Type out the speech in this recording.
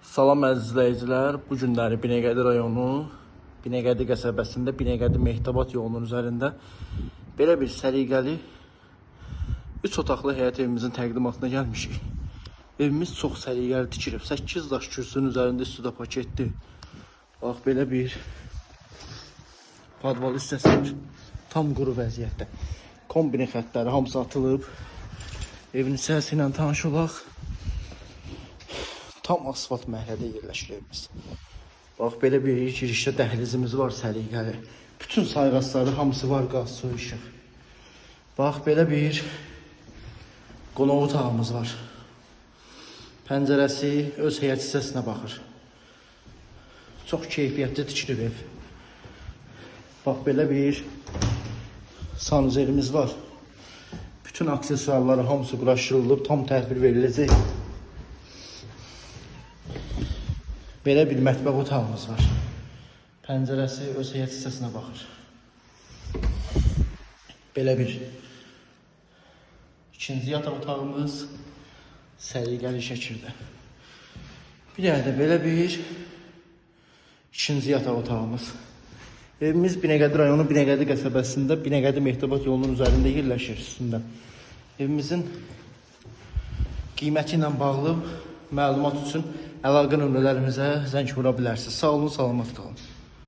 Salam əziz izləyicilər, bu günləri Binəqədi rayonu, Binəqədi qəsəbəsində, Binəqədi Mehtabat yolunun üzərində belə bir səliqəli 3 otaqlı həyət evimizin təqdimatına gəlmişik. Evimiz çox səliqəli tikilib, 8 daş kürsünün üzərində üstü də paketdir. Bax, belə bir padval hissəsi var, tam quru vəziyyətdə. Kombinin xəttləri hamısı atılıb. Evin hissəsi ilə tanış olaq. Tam asfalt məhəllədə yerləşir evimiz. Bax, belə bir girişdə dəhlizimiz var səliqəli. Bütün sayğacları hamısı var, qaz, su, işıq. Bax, belə bir qonaq otağımız var. Pəncərəsi öz həyət hissəsinə baxır. Çox keyfiyyətli tikilib ev. Bax, belə bir sanuzelimiz var. Bütün aksesuarları hamısı quraşdırılıb, tam təhvil veriləcək. Belə bir mətbəx otağımız var. Pəncərəsi öz həyət hissəsinə baxır. Belə bir ikinci yataq otağımız səliqəli şəkildə. Bir dənə də belə bir ikinci yataq otağımız. Evimiz Binəqədi rayonu Binəqədi qəsəbəsində Binəqədi Mehtabat yolunun üzərində yerləşir üstündə. Evimizin qiyməti ilə bağlı məlumat üçün əlaqə nömrələrimizə zəng vura bilərsiniz. Sağ olun, salamat qalın.